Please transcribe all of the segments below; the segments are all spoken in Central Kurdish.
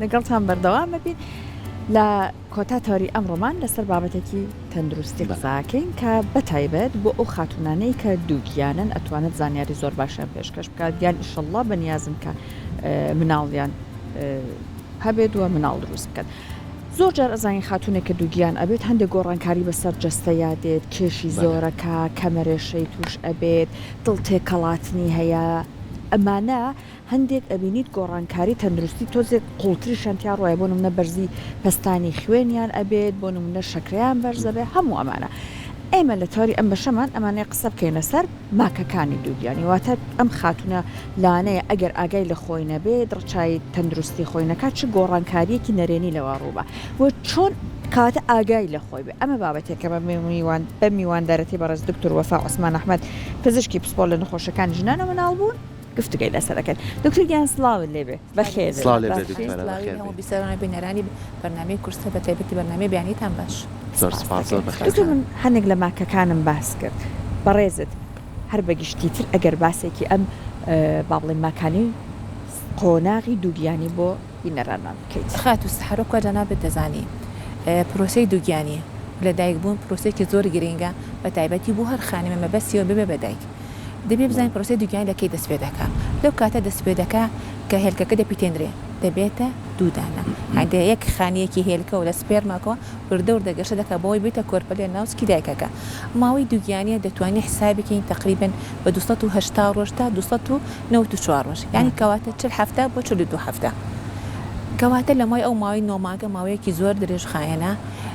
لەگەڵتان بەردەوام ئەبین لە کۆتا تەوەری ئەمڕۆمان لەسەر بابەتێکی تەندروستی قسەکەین کە بەتایبەت بۆ ئەو خاتونانەی کە دووگیانن ئەتوانێت زانیاری زۆر باشیان پێشکەش بکات یان ئیشەڵڵا بەنیازن کە مناڵیان هەبێت و مناڵ دروست بکەن. زۆر جار ئەزانین خاتونێک کە دووگیان ئەبێت هەندێک گۆڕانکاری بەسەر جەستەیا دێت کێشی زۆرەکە کەمەرێشەی توش ئەبێت دڵ تێکەڵاتنی هەیە ئەمانە هەندێک ئەبینیت گۆڕانکاری تەندروستی تۆزێک قوڵتریشیان تیا ڕۆیە بۆ نمونە بەرزی پەستانی خوێنیان ئەبێت بۆ نمونە شەکرەیان بەرز ئەبێت هەموو ئەمانە ئێمە لە تەوەری ئەم بەشەمان ئەمانەیە قسە بکەین لەسەر ماکەکانی دووگیانی واتە ئەم خاتونە لانەیە ئەگەر ئاگای لە خۆی نەبێت ڕچای تەندروستی خۆی نەکات چ گۆڕانکاریەکی نەرێنی لەوە ڕووبا و چۆن کەواتە ئاگای لە خۆی بێ ئەمە بابەتێکە بە میوان بە میواندارەتی بەڕێز دکتۆر وەفا عوسمان ئەحمەد پزیشکی پسپۆڕ لە نەخۆشیەکانی ژنان و مناڵبوون گفتوگەی لەسەر ئەکەین دکتۆر گیان سڵاوت لێ بێ بەخێر بێی. سڵاو لێ بێ دکتۆرە سڵاوی بەخێر هەموو بێی. بیسەران و بینەرانی بەرنامەی کورسە بە تایبەتی بەرنامەی بەیانیتان باش. زۆر سپاست سپاس زۆر دەکەین بەخێر دکتۆر بێن. من هەنێک لە ماکەکانم باس کرد بەڕێزت هەر بە گشتی تر ئەگەر باسێکی ئەم با بڵێین ماکانەی قۆناغی دووگیانی بۆ بینەرانمان بکەیت. خاتوو سەحەر وەک جەنابت دەزانی پرۆسەی دووگیانی و لەدایک بوون پرۆسەیەکی زۆر گرینگە بە تایبەتی بۆ هەر خانمێ مەبەستیەوە ببێ بە دایک. دەبێ بزانین پرۆسەی دووگیانی لە کەی دەست پێ دەکا؟ لەو کاتە دەست پێ دەکا کە هێلکەکە دەپیتێنرێ دەبێتە دوو دانە هەندێ یەک خانەیەکی هێلکە و لە سپێرمەکەوە وردە وردە گەشە دەکا بۆی بێتە کۆرپەلە ناو سکی دایکەکە ماوەی دووگیانیە دەتوانین حسابی کەین تەقریبەن بە 280 ڕۆژ تا 294 ڕۆژ یانی کەواتە 40 هەفتە بۆ 42 هەفتە کەواتە لە مای ئەو ماوەی نۆ مانگە ماوەیەکی زۆر درێژخایەنە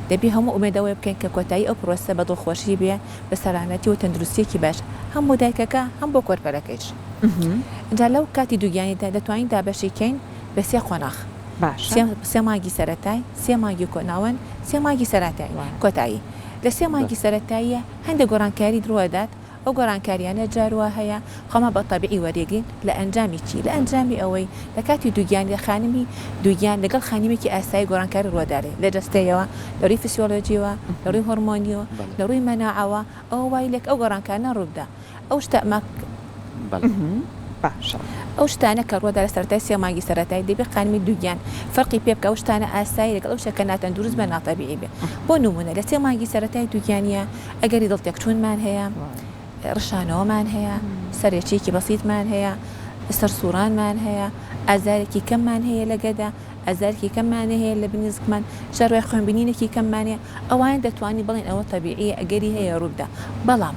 دەبێ هەموو ئومێدەوەی بکەین کە کۆتایی ئەو پرۆسە بە دڵخۆشی بێ بە سەلامەتی و تەندروستیەکی باش هەم بۆ دایکەکە هەم بۆ کۆرپەلەکەیش. جا لەو کاتی دووگیانیدا دەتوانین دابەشی کەین بە سێ قۆناغ. باشە. سێ مانگی سەرەتای، سێ مانگی ناوەند، سێ مانگی سەرەتای کۆتایی. لە سێ مانگی سەرەتاییە هەندێک گۆڕانکاری ڕووئەدات، ئەو گۆڕانکاریانە جار وا هەیە خۆمان بە تەبیعی وەریگرین لە ئەنجامی چی؟ لە ئەنجامی ئەوەی لە کاتی دووگیانی لە خانمی دووگیان لەگەڵ خانمێکی ئاسایی گۆڕانکاری ڕووەدارێ لە جەستەیەوە لە ڕووی فسیۆلۆجیەوە لە ڕووی هۆرمۆنیەوە لە ڕووی مەناعەوە ئەوە وای لێک ئەو گۆڕانکارنە ڕووبدا ئەو شتە ماک باشە. ئەو شتانە کە ڕووەدا لە سەرەتای سێ مانگی سەرەتای دەبێ خانمی دووگیان فەرقی پێ بکا ئەو شتانە ئاسایی لەگەڵ ئەو شتە کە ناتەندروست بێ ناتەبیعی بێ بۆ نموونە لە سێ مانگی سەرەتای دووگیانیە ئەگەری دڵ تێکچوونمان هەیە ڕشانەوەمان هەیە سەرێچیەکی بەسیتمان هەیە سەرسوڕانمان هەیە ئازارێکی کەممان هەیە لە گەدە ئازارێکی کەممان هەیە لە بنی زگمان شەروای خوێنبینینێکی کەممان هەیە ئەوانە دەتوانین بڵێین ئەوە تەبیعیە ئەگەری هەیە ڕووبدا بەڵام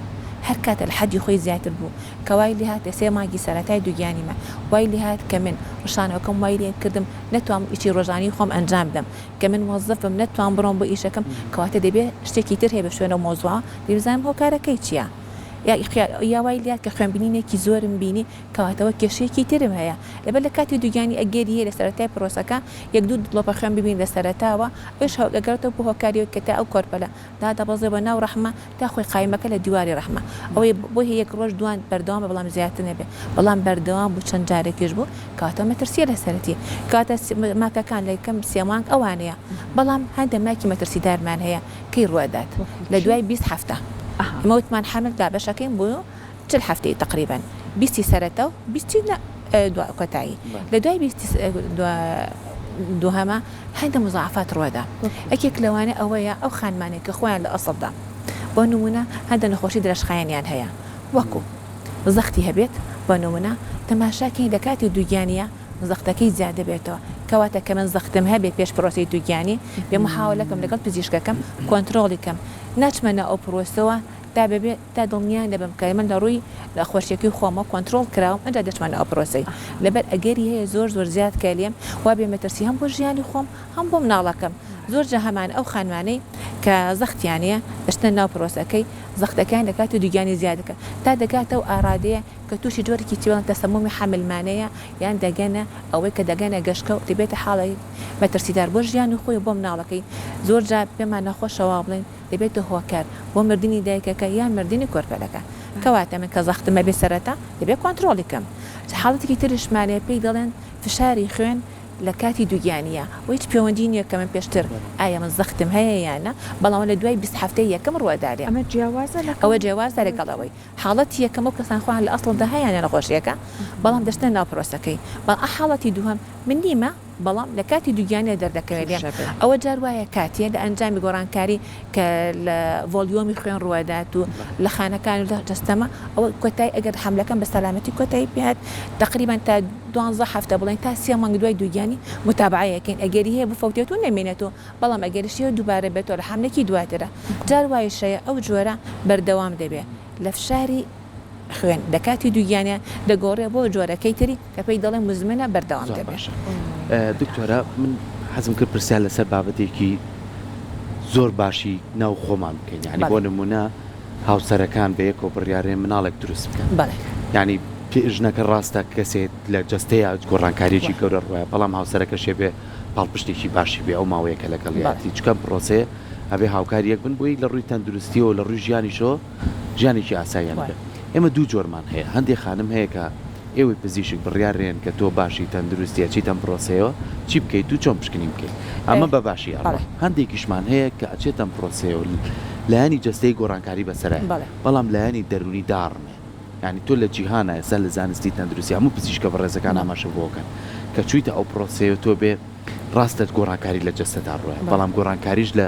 هەر کاتە لە حەدی خۆی زیاتر بوو کە وای لێهات لە سێ مانگی سەرەتای دووگیانیمە وای لێهات کە من ڕشانەوەکەم وای لێ کردم نەتوانم ئیشی ڕۆژانەی خۆم ئەنجام بدەم کە من مۆزەفم نەتوانم بڕۆم بۆ ئیشەکەم کەواتە دەبێ شتێکی تر هەیە بە شوێن ئەو مەوزوعە دەبێ بزانم هۆکارەکەی چییە یا وای لێهات کە خوێنبینینێکی زۆرم بینی کەواتەوە کێشەیەکی ترم هەیە لەبەر لە کاتی دووگیانی ئەگەری هەیە لە سەرەتای پرۆسەکە یەک دوو دڵۆپە خوێن ببینی لە سەرەتاوە ئەویش ئەگەڕێتەوە بۆ هۆکاری ئەوەی کە تا ئەو کۆرپەلە دادەبەزێ بۆ ناو ڕەحمە تا خۆی قایمەکە لە دیواری ڕەحمە ئەوەی بۆی هەیە یەک ڕۆژ دوان بەردەوام بێ بەڵام زیاتر نەبێ بەڵام بەردەوام بوو چەند جارێکیش بوو کەواتە مەترسیە لەسەرەتی کەواتە ماکەکان لە یەکەم سێ مانگ ئەوانەیە بەڵام هەندێک ماکی مەترسیدارمان هەیە کەی ڕوئەدات لە دوای 20 هەفتە ئێمە وتمان حەمل دابەشەکەین بۆ 40 هەفتەی تقریبا بیستی سەرەتا و بیستی دوا کۆتایی لە دوای بیستی دووهەمە هەندە مزاعفات ڕوەدا یەکێک لەوانە ئەوەیە ئەو خانمانەی کە خۆیان لە ئەسڵدا بۆ نمونە هەندە نەخۆشی درێژخایەنیان هەیە وەکو زەختی هەبێت بۆ نمونە تەماشاکەین لە کاتی دووگیانیە زەختەکەی زیاد دەبێتەوە کەواتە کە من زەختم هەبێت پێش پرۆسەی دووگیانی بێ محاولەکەم لەگەڵ پزیشکەکەم کۆنترۆڵی کەم ناچمە ناو ئەو پرۆسەوە تا بەبێ تا دڵنیا نەبم کە من لە ڕووی نەخۆشیەکەی خۆمەوە کۆنترۆڵ کراوم ئەنجا دەچمە ناو پرۆسەی لەبەر ئەگەری هەیە زۆر زۆر زیاد کە لێم وا بێ مەترسی هەم بۆ ژیانی خۆم هەم بۆ مناڵەکەم زۆر جا هەمان ئەو خانمانەی کە زەختیان هەیە دەچنە ناو پرۆسەکەی زەختەکەیان لە کاتی دووگیانی زیاد دەکەن تا دەگاتە ئەو ئارادەیە کە تووشی جۆرێکی تیۆن تەسەمومی حەملمانەیە یان دەگەنە ئەوەی کە دەگەنە گەشکە و دەبێتە حاڵی مەترسیدار بۆ ژیانی خۆی و بۆ مناڵەکەی زۆر جا پێمان نەخۆشە وا بڵێین دەبێتە هۆکار بۆ مردنی دایکەکە یان مردنی کۆرپەلەکە کەواتە من کە زەختم ئەبێ سەرەتا دەبێ کۆنترۆڵی کەم حاڵەتێکی تریشمان هەیە پێی دەڵێن فشاری خوێن لە کاتی دووگیانیە و هیچ پێوەندی نییە کە من پێشتر ئایا من زەختم هەیە یان نا بەڵام لە دوای 20 هەفتەی یەکەم ڕووەدارێ ئەمە جیاوازە لەگەڵ ئەوە جیاوازە لەگەڵ ئەوەی حاڵەتی یەکەم ئەو کەسان خۆیان لە ئەسڵدا هەیانە نەخۆشیەکە بەڵام دەچنە ناو پرۆسەکەی بەڵام حاڵەتی دووهەم من نیمە. بەڵام لە کاتی دووگیانیدا دەردەکەوێت لێم ئەوە جار وایە کاتیە لە ئەنجامی گۆڕانکاری کە لە ڤۆلیۆمی خوێن ڕووەدات و لە خانەکان و لە جەستەمە ئەوە کۆتایی ئەگەر حەملەکەم بە سەلامەتی کۆتایی پێهات تەقریبەن تا دوانزە هەفتە بڵێین تا سێ مانگ دوای دووگیانی موتابەعەی ئەکەین ئەگەری هەیە بفەوتێت و نەمێنێت و بەڵام ئەگەریش هەیە دووبارە بێتەوە لە حەملێکی دواترا جار وایش هەیە ئەو جۆرە بەردەوام دەبێت لە فشاری خوێن لە کاتی دووگیانیان دەگۆڕێ بۆ جۆرەکەی تری کە پێی دەڵێن مزمنە بەردەوام زۆر دەبێ. باشە دکتۆرە من حەزم کرد پرسیار لەسەر بابەتێکی زۆر باشی ناو خۆمان بکەین یعنی بۆ بەڵێ. نمونە هاوسەرەکان بە یەکەوە بڕیارێ مناڵێک دروست بکەن بەڵێ. یعنی ژنەکە ڕاستە کەسێ لە جەستەیا گۆڕانکاریەکی وە. گەورە ڕوایە بەڵام هاوسەرەکەشێ بێ پاڵپشتێکی باشی بێ ئەو ماوەیە کە بەڵێ. لەگەڵیاتی چونکە ئەم پرۆسەیە ئەبێ هاوکار یەک بن بۆی لە ڕووی تەندروستیەوە لە ڕووی ژیانیشەوە ژیانێکی ئاساییان وە. هەبێ ئێمە دوو جۆرمان هەیە هەندێ خانم هەیە کە ئێوەی پزیشک بڕیارێن کە تۆ باشی تەندروستی ئەچیتە ئەم پرۆسەیەوە چی بکەیت و چۆن پشکنین بکەیت ئەمە بە باشی ئەڕوا بەڵێ. هەندێکیشمان هەیە کە ئەچێتە ئەم پرۆسەیەوە لایەنی جەستەیی گۆڕانکاری بەسەرایە بەڵێ. بەڵام لایەنی دەروونی داڕمێ یانی تۆ لە جیهانا ئێستا لە زانستی تەندروستی هەموو پزیشکە بەڕێزەکان ئاماژە بەوە کەن کە چوویتە ئەو پرۆسەیەوە تۆ بێ ڕاستە گۆڕانکاری لە جەستەتا ڕوویە بەڵام گۆڕانکاریش لە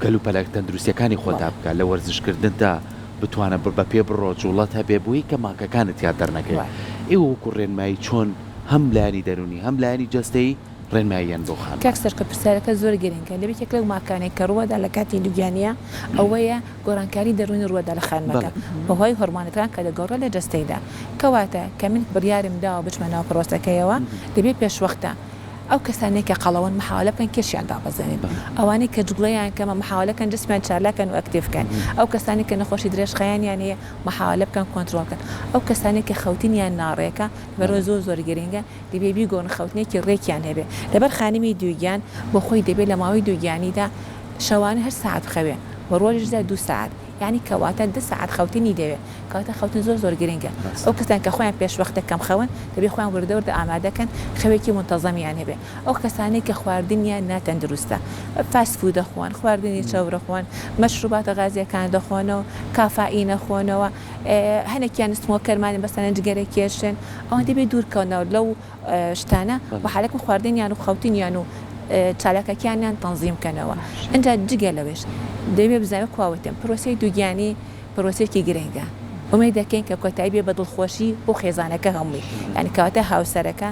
کەلوپەلە تەندروستیەکانی خۆتا بکە لە وەرزشکردنتا بتوانە بە پێ بڕۆ جوڵەت هەبێ بۆی کە ماکەکانت تیا دەرنەکەوێ ئێوە وەکو ڕێنمایی چۆن هەم لایەنی دەروونی هەم لایەنی جەستەیی ڕێنماییان بۆ کاک خانمان. سەرکەوت پرسیارەکەت زۆر گرنگە لە یەکێک لەو ماکانەی کە ڕووەدا لە کاتی دووگیانیە ئەوەیە گۆڕانکاری دەروونی ڕووەدا لە خانمەکە بەهۆی هۆرمۆنەکان کە دەگۆڕێت لە جەستەیدا کەواتە کە من بڕیارم داوە بچمە ناو پرۆسەکەیەوە دەبێت پێشوەختە ئەو کەسانەی کە قەڵەون محاوەلە بکەن کێشیان دابەزێنن ئەوانەی کە جوڵەیان کەمە محاوەلە کەن جسمیان چالاک کەن و ئەکتیڤ کەن ئەو کەسانەی کە نەخۆشی درێژخایەنیان هەیە محاوەلە بکەن کۆنترۆڵ کەن ئەو کەسانەی کە خەوتنیان ناڕێکە لەبەرئەوە زۆر زۆر گرنگە دەبێ بیگۆڕن خەوتنێکی ڕێکیان هەبێ لەبەر خانمی دووگیان بۆ خۆی دەبێ لە ماوەی دووگیانیدا شەوانە هەشت سەعات بخەوێ و ڕۆژیشدا دوو سەعات یانی کەواتە دە سەعات خەوتنی دەوێ کەواتە خەوتن زۆر زۆر گرنگە ئەو کەسان کە خۆیان پێشوەختە کەم خەون دەبێ خۆیان وردە وردە ئامادە کەن خەوێکی مونتەزەمیان هەبێ ئەو کەسانەی کە خواردنیان ناتەندروستە فاست فود دەخۆن خواردنی چەور دەخۆن مەشروباتە غازیەکان دەخۆنەوە کافائین ئەخۆنەوە هەنێکیان smoker مان مەسەلەن جگەرە کێشن ئەوان دەبێت دوورکەونەوە لەو شتانە و حالەکم خواردنیان و خەوتنیان و چالاکەکانیان تەنزیم کەنەوە ئینجا جگە لەوەش دەبێ بزانێت کوا وتم پرۆسەی دووگیانی پرۆسەیەکی گرنگە ئومێد دەکەین کە کۆتایی بێ بە دڵخۆشی بۆ خێزانەکە هەمووی یعنی کەواتە هاوسەرەکە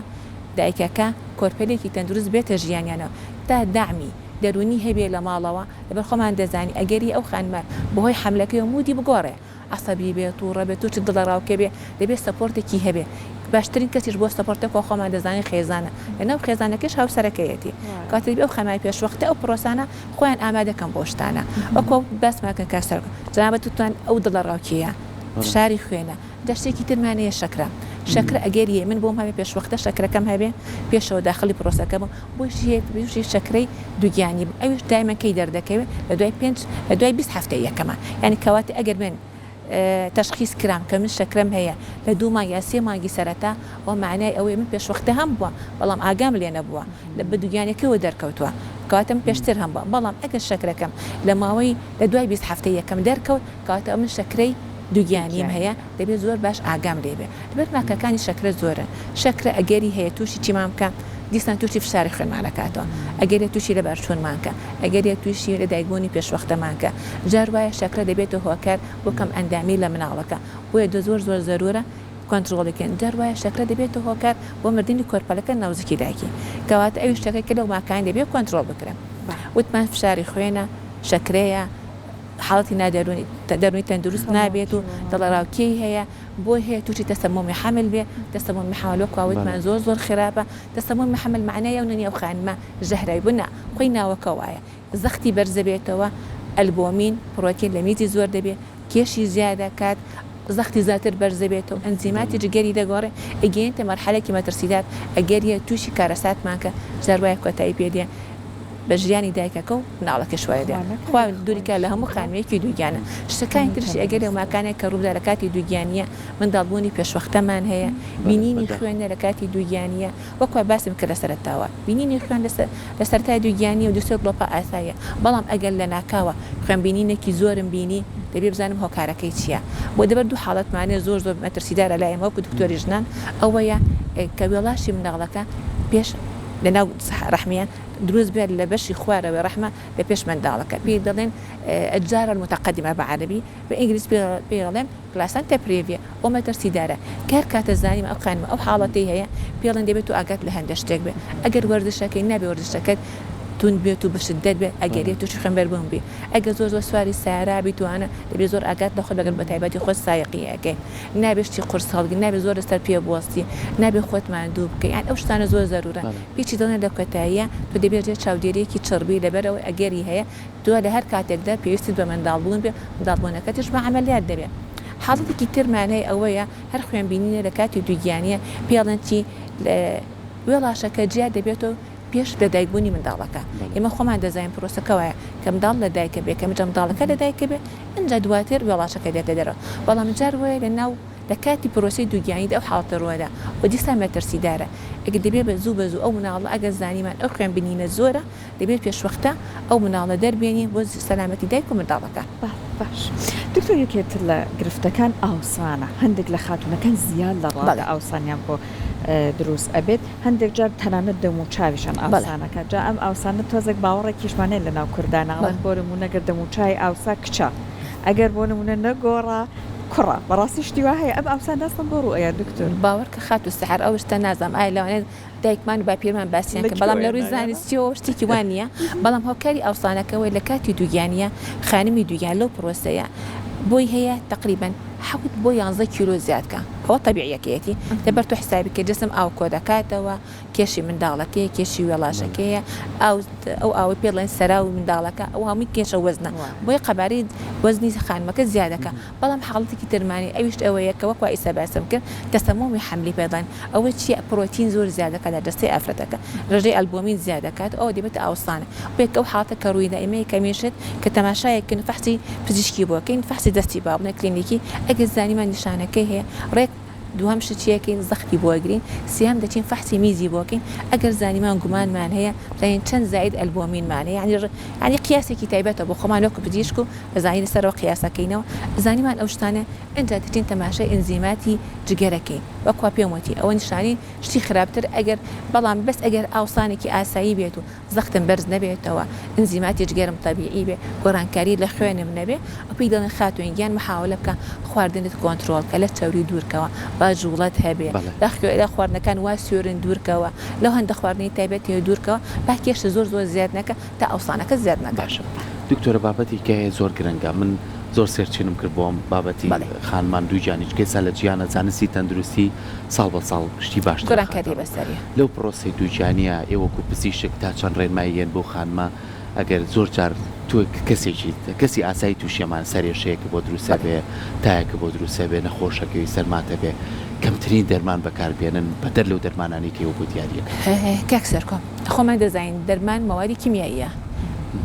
دایکەکە کۆرپەلێکی تەندروست بێتە ژیانیانەوە تا دەعمی دەروونی هەبێ لە ماڵەوە لەبەر خۆمان دەزانی ئەگەری ئەو خانمە بەهۆی حەملەکەیەوە mood ی بگۆڕێ عەسەبی بێ توڕە بێ توشی دڵەڕاوکێ بێ دەبێ support ێکی هەبێ باشترین کەسیش بۆ support ەکە خۆمان دەزانین خێزانە لەناو خێزانەکەش هاوسەرەکەیەتی کاتێ دەبێ ئەو خانمانەی پێشوەختە ئەو پرۆسانە خۆیان ئامادە کەن بۆ شتانە وەکو باسمان کرد کاک سەرکەوت جەنابت وتتان ئەو دڵەڕاوکێیە فشاری خوێنە جا شتێکی ترمان هەیە شەکرە شەکرە ئەگەر یە من بۆم هەبێ پێشوەختە شەکرەکەم هەبێ پێشەوە داخلی پرۆسەکە بم بۆیشی هەیە تووشی شەکرەی دووگیانی بم ئەویش دایمەن کەی دەردەکەوێت لە دوای پێنج لە دوای 20 هەفتەی یەکەمە یعنی کەواتە ئەگەر من تەشخیس کرام کە من شەکرەم هەیە لە دوو مانگ یا سێ مانگی سەرەتا ئەوە مەعنای ئەوەیە من پێشوەختە هەم بووە بەڵام ئاگام لێ نەبووە لە بە دووگیانیەکەوە دەرکەوتووە کەواتە من پێشتر هەم بووە بەڵام ئەگەر شەکرەکەم لە ماوەی لە دوای 20 هەفتەی یەکەم دەرکەوت کەواتە من شەکرەی دووگیانیم هەیە دەبێت زۆر باش ئاگام لێ بێ لەبەر ماکەکانی شەکرە زۆرن شەکرە ئەگەری هەیە تووشی چیمان بکا دیسان تووشی فشاری خوێنمان ئەکاتەوە ئەگەرێ تووشی لەبارچوونمان کە ئەگەرێ تووشی لەدایکبوونی پێشوەختەمان کە جار وایە شەکرە دەبێتە هۆکار بۆ کەم ئەندامی لە مناڵەکە بۆیە دە زۆر زۆر زەرورە کۆنترۆڵی کەین جار وایە شەکرە دەبێتە هۆکار بۆ مردنی کۆرپەلەکە ناوزکی دایکی کەواتە ئەویش شتەکە کە لەو ماکانە دەبێت کۆنترۆڵ بکرێن وتمان فشاری خوێنە شەکرەیە حاڵەتی نادەروونی دەروونی تەندروست نابێت و دڵەراوکێی هەیە بۆی هەیە تووشی تەسەمومی حەمل بێ تەسەمومی حەمل وەک وتمان زۆر زۆر خراپە تەسەمومی حەمل مەعنای ئەو نیە ئەو خانمە ژەهراوی بوو نا خۆی ناوەکە وایە زەختی بەرزەبێتەوە ئەلبۆمین پڕۆتین لە میزی زۆر دەبێ کێشی زیاد دەکات زەختی زیاتر بەرزەبێتەوە ئەنزیماتی جگەری دەگۆڕێ ئەگەیەنتە مەرحەلەکی مەترسیدار ئەگەریە تووشی کارەساتمان کە جار وایە کۆتایی پێ دێ بە ژیانی دایکەکە و مناڵەکەش وای دێ خوا دووری کا لە هەموو خانمێکی دووگیانە شتەکانی ترشی ئەگەر ئەو ماکانێک کە ڕووبدا لە کاتی دووگیانیە منداڵبوونی پێشوەختەمان هەیە بینینی خوێنە لە کاتی دووگیانیە وەک وا باسم کرد لە سەرەتاوە بینینی خوێن لە سەرەتای دووگیانی و دوو سێ دڵۆپە ئاساییە بەڵام ئەگەر لەناکاوە خوێن بینینێکی زۆرم بینی دەبێ بزانم هۆکارەکەی چییە بۆ دەبەر دوو حاڵەتمان هەیە زۆر زۆر مەترسیدارە لای ئێمە وەکو دکتۆری ژنان ئەوەیە کە وێڵاشی منداڵەکە پێش. لە ناو ڕەحمیان دروست بێت لە بەشی خوارەوەی ڕەحمە لە پێش منداڵەکە پێی دەڵێن الجارە المتقدمە بە عەرەبی بە ئینگلیز پێی دەڵێن placenta previa ئەو مەترسیدارە کە هەر کاتە زانیم ئەو خانمە ئەو حاڵەتەی هەیە پێڵێن دەبێت تۆ ئاگات لە هەندە شتێک بێ ئەگەر وەرزشەکەی نابێ وەرزشەکەت توند بێت و بەشددەت بێت ئەگەر یە تووشی خوێنبەربوون بی ئەگەر زۆر زۆر سواری سەیارە بیت وانە دەبێ زۆر ئاگات لە خۆت بێ ئەگەر بەتایبەتی خۆت سایەقی ئەکەی نابێ شتی قورس هەڵگری نابێ زۆر لەسەر پێ بوەستی نابێ خۆت ماندوو بکەی یان ئەو شتانە زۆر زەرورە پێچی دڵنیا لە کۆتاییا تۆ دەبێ ژێر چاودێریەکی چڕ بی لەبەرئەوەی ئەگەری هەیە تۆ لە هەر کاتێکدا پێویستت بە منداڵ بوون بێ منداڵ بوونەکەتیش بە عەمەلیات دەبێ حاڵەتێکی ترمان هەیە ئەوەیە هەر خوێن بینینە لە کاتی دووگیانیە پێی ئەڵێن چی وێڵاشەکە جیا دەبێتەوە پێش لەدایک بوونی منداڵەکە ئێمە خۆمان دەزانین پرۆسەکە وایە کە منداڵ لەدایکە بێ کە منداڵەکە لەدایکە بێ ئینجا دواتر وێڵاشەکە دێتە دەرەوە بەڵام جار وایە لە ناو لە کاتی پرۆسەی دووگیانیدا ئەو حاڵەتە ڕووئەدا و دیسان مەترسیدارە ئەگەر دەبێ بە زوو بە زوو ئەو مناڵە ئەگەر زانیمان ئەو خوێن بینینە زۆرە دەبێت پێشوەختە ئەو مناڵە دەربێنین بۆ سەلامەتی دایک و منداڵەکە. باش دکتۆر یەکێ تر لە گرفتەکان ئاوسانە هەندێک لە خاتوونەکان زیاد لە ڕادە ئاوسانیان بۆ دروست ئەبێت هەندێک جار تەنانەت دەم و چاویشان ئاوسانەکە جا ئەم ئاوسانە تۆزێک باوەڕێکیشمان هەیە لە ناو کوردانە ئەڵێن بۆ نموونە گەر دەم و چاوی ئاوسا کچە ئەگەر بۆ نموونە نەگۆڕا کوڕە بەڕاستی شتی وا هەیە ئەم ئاوسانە ئەسڵەن بۆ ڕوو ئەیا دکتۆر؟ باوەڕکە خاتوو سەحەر ئەو شتە نازانم ئایا لەوانەیە دایکمان و باپیرمان باسیان کرد بەڵام لە ڕووی زانستیەوە شتێکی وا نییە بەڵام هۆکاری ئاوسانەکە ئەوەیە لە کاتی دووگیانیە خانمی دووگیان لەو پرۆسەیە بۆی هەیە تەقریبەن حەوت بۆ یانزە کیلۆ زیاد کە ئەوە تەبیعیەکەیەتی لەبەر تۆ حسابی کە جسم ئاو کۆدەکاتەوە کێشی منداڵەکەی کێشی وێڵاشەکەیە ئاو ئەو ئاوەی پێ دەڵێن سەراوی منداڵەکە ئەو هەمووی کێشە وەزنە بۆیە قەبارەی وەزنی خانمەکە زیادەکە بەڵام حاڵەتێکی ترمانی ئەویش ئەوەیە کە وەک وا ئیستا باسم کرد تەسەمومی حەملی پێ دەڵێن ئەوە چیە پرۆتین زۆر زیاد دەکات لە جەستەی ئافرەتەکە ڕێژەی ئەلبۆمین زیاد دەکات ئەوە دەبێتە ئاوسانە بۆیە کە ئەو حاڵەتە کە ڕوویدا ئێمە یەکەمین شت کە تەماشایەک کەین فەحسی پزیشکی بۆ کەین فەحسی دەستی با بڵێن کلینیکی ئەگەر زانیمان نیشانەکەی هەیە ڕێک دووهەم شت چیەکەین زەختی بۆ ئەگرین سێهەم دەچین فەحسی میزی بۆ کەین ئەگەر زانیمان گومانمان هەیە بزانین چەند زائید ئەلبۆمینمان هەیە یانی یانی قیاسێکی تایبەتە بۆ خۆمان وەکو پزیشک و ئەزانین لەسەرەوە قیاسەکەینەوە زانیمان ئەو شتانە ئینجا دەچین تەماشای ئینزیماتی جگەرەکەین وەک وا پێم وتی ئەوە نیشانەی شتی خراپتر ئەگەر بەڵام بەس ئەگەر ئاوسانێکی ئاسایی بێت و زەختم بەرز نەبێتەوە ئینزیماتی جگەرم تەبیعی بێ گۆڕانکاری لە خوێنم نەبێ ئەو پێی دەڵێن خاتوون گیان محاوەلە بکە خواردنت کۆنترۆڵ کە لە چەوری دوورکەوە با جوڵەت هەبێ لە خوێ لە خواردنەکان وا سوێرن دوورکەوە لەو هەندە خواردنەی تایبەت هەیە دوورکەوە با کێشت زۆر زۆر زیاد نەکا تا ئاوسانەکە زیاد نەکات. باشە دکتۆرە بابەتی کە هەیە زۆر گرنگە من زۆر searching م کرد بۆ ئەم بابەتی خانمان دووگیانی چونکە ئێستا لە جیهانا زانستی تەندروستی ساڵ بە ساڵ شتی باشتر گۆرانکاری بەسەریە. لەو پرۆسەی دووگیانیە ئێوە وەکو پزیشک تا چەند ڕێنمایی یەن بۆ خانمە ئەگەر زۆر جار تۆ کەسێکی کەسی ئاسایی تووشی ئەمان سەرێشەیەکە بۆ دروست ئەبێ تایەکە بۆ دروست ئەبێ نەخۆشەکەوی سەرماتە بێ کەمترین دەرمان بەکار بێنن بەدەر لەو دەرمانانەی کە ئێوە بۆ دیاری ئەکەن. کاک سەرکۆ خۆمان دەزانین دەرمان مەوادی کیمیاییە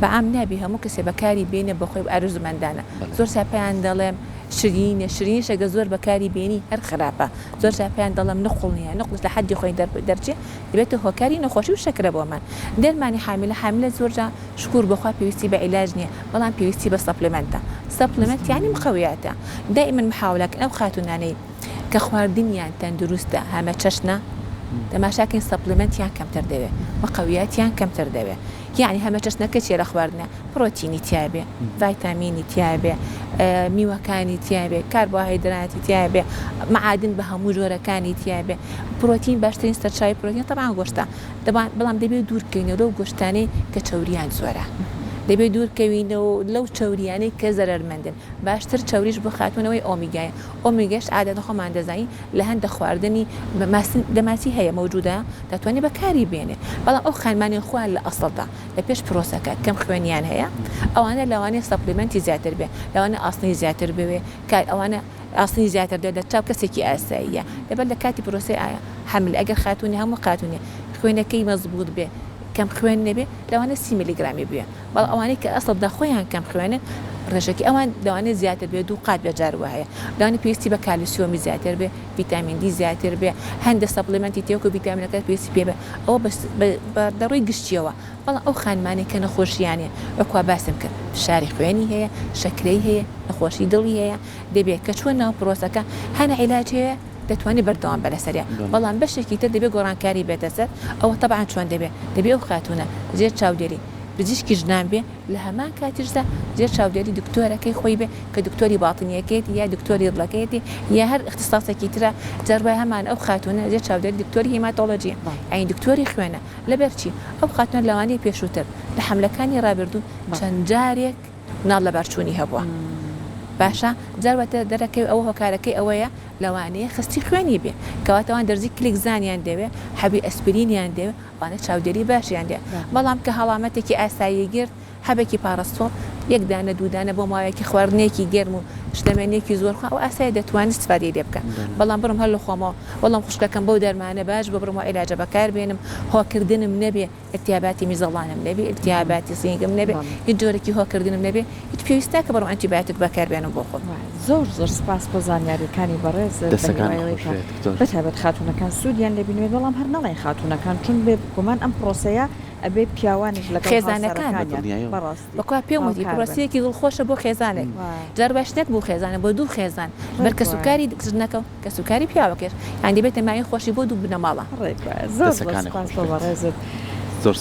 بە عام نابی هەموو کەسێ بەکاری بێنێ بەخۆی ئارەزوومەندانە زۆر جار پێیان دەڵێم شرینە شرینیش ئەگەر زۆر بەکاری بێنی هەر خراپە زۆر جار پێیان دەڵێم نقوڵ نییە نقڵش لە حەدی خۆی دەرچێ دەبێتە هۆکاری نەخۆشی و شەکرە بۆمان دەرمانی حامیلە حامیلە زۆر جار شکور بۆ خوا پێویستی بە عیلاج نییە بەڵام پێویستی بە supplement ە supplement یانی مقەویاتە دائیمەن محاولەکەن ئەو خاتوونانەی کە خواردنیان تەندروستە هەمەچەشنە تەماشاکەین supplement یان کەمتر دەوێ مقەویاتیان کەمتر دەوێ یەعنی هەمەچەشنەکە چیە لە خواردنە پرۆتینی تیابێ ڤایتامینی تیابێ میوەکانی تیابێ کاربۆهایدراتی تیابێ معادن بە هەموو جۆرەکانی تیابێ پرۆتین باشترین سەرچاوی پرۆتین تەبعەن گۆشتە بەڵام دەبێت دوورکەوینەوە لەو گۆشتانەی کە چەوریان زۆرە دەبێت دوورکەوینەوە لەو چەوریانەی کە زەرەرمەندن باشتر چەوریش بۆ خاتوونەوەی ئۆمیگایە ئۆمیگاش عادەتەن خۆمان دەزانین لە هەندە خواردنی ماسی لە ماسی هەیە مەوجودە دەتوانێت بەکاری بێنێ بەڵام ئەو خانمانەی خۆیان لە ئەسڵدا لە پێش پرۆسەکە کەم خوێنیان هەیە ئەوانە لەوانەیە supplement ی زیاتر بێ لەوانە ئاسنی زیاتر بوێ کە ئەوانە ئاسنی زیاتر دێت لە چاو کەسێکی ئاساییە لەبەر لە کاتی پرۆسەی ئایا حمل ئەگەر خاتوونی هەموو خاتوونێ خوێنەکەی مەزبوط بێ کەم خوێن نەبێ لەوانە سی میلیگرامی بوێ بەڵام ئەوانەی کە ئەسڵدا خۆیان کەم خوێنن ڕێژەکەی ئەوان لەوانەیە زیاتر بێ دوو قات بێ جار وایە لەوانەیە پێویستی بە کالیسیۆمی زیاتر بێ ڤیتامین دی زیاتر بێ هەندە supplement ی تێکو ڤیتامینەکە پێویستی پێ بێ ئەوە بەس بە لە ڕووی گشتیەوە بەڵام ئەو خانمانەی کە نەخۆشیان هەیە وەکوا باسم کرد فشاری خوێنی هەیە شەکرەی هەیە نەخۆشی دڵی هەیە دەبێ کە چووە ناو پرۆسەکە هەنە عیلاج هەیە. دەتوانێ بەردەوام بە لەسەریا بەڵام بەشێکی تر دەبێ گۆڕانکاری بێتە سەر ئەوە تەبعەن چۆن دەبێ دەبێ ئەو خاتوونە ژێر چاودێری پزیشکی ژنان بێ لە هەمان کاتیشدا ژێر چاودێری دکتۆرەکەی خۆی بێ کە دکتۆری باتنیەکەیەتی یا دکتۆری دڵەکەیەتی یا هەر ئیختیساسێکی ترە جار وایە هەمان ئەو خاتوونە ژێر چاودێری دکتۆری هیماتۆلۆجیە یانی دکتۆری خوێنە لەبەر چی ئەو خاتوونە لەوانەیە پێشووتر لە حەملەکانی ڕابردوو چەند جارێک مناڵ لەبارچوونی هەبووە باشە جار واتە دەرەکەوێ ئەوە هۆکارەکەی ئەوەیە لەوانەیە خستی خوێنی بێ کەواتە ئەوان دەرزی کلیک زانیان دەوێ حەبی ئەسپرینیان دەوێ ئەوانە چاودێری باشیان دەوێ بەڵام کە هەڵامەتێکی ئاسایی گرت حەبێکی پاڕەستۆڵ یەک دانە دوو دانە بۆ ماوەیەکی خواردنێکی گەرم و شلەمەنیەکی زۆر خوا ئەوە ئاسایە دەتوانی ئیستفادەی لێ بکە بەڵام بڕم هەر لە خۆمەوە وەڵام خوشکەکەم بەو دەرمانە باش بوو بڕم ئەو عیلاجە بەکار بێنم هۆکردنم نەبێ ئیلتیاباتی میزەڵانم نەبێ ئیلتیاباتی سینگم نەبێ هیچ جۆرێکی هۆکردنم نەبێ هیچ پێویست ناکە بڕم ئەنتیبایۆتیک بەکار بێنم بۆ خۆم. زۆر زۆر سپاس بۆ زانیاریەکانی بەڕێزت دەستەکانت بەهیوای ئەوەی خۆش کە بێت دکتۆر. بەتایبەت خاتوونەکان سوودیان لێ بینێت بەڵام هەر نەڵێین خاتوونەکان چون بێ گومان ئەم پرۆسەیە ئەبێ پیاوانیش لەگەڵ خێزانەکان. هاوسەرەکانیان بەدڵنیایەوە. بەڕاستی بەکوا پێم وتی هاوکار بن. پرۆسەیەکی دڵخۆشە بۆ خێزانێک جار وایش نەک بۆ خێزانە بۆ دوو خێزان بەر ڕێک وایە. کەسوکاری ژنەکە و کەسوکاری پیاوەکەش یان دەبێتە مایەی خۆشی بۆ دوو بنەماڵە. ڕێک وایە زۆر زۆر دەسەکانت سپاس خۆش بۆ بێت بەڕێزت. زۆر سپاس.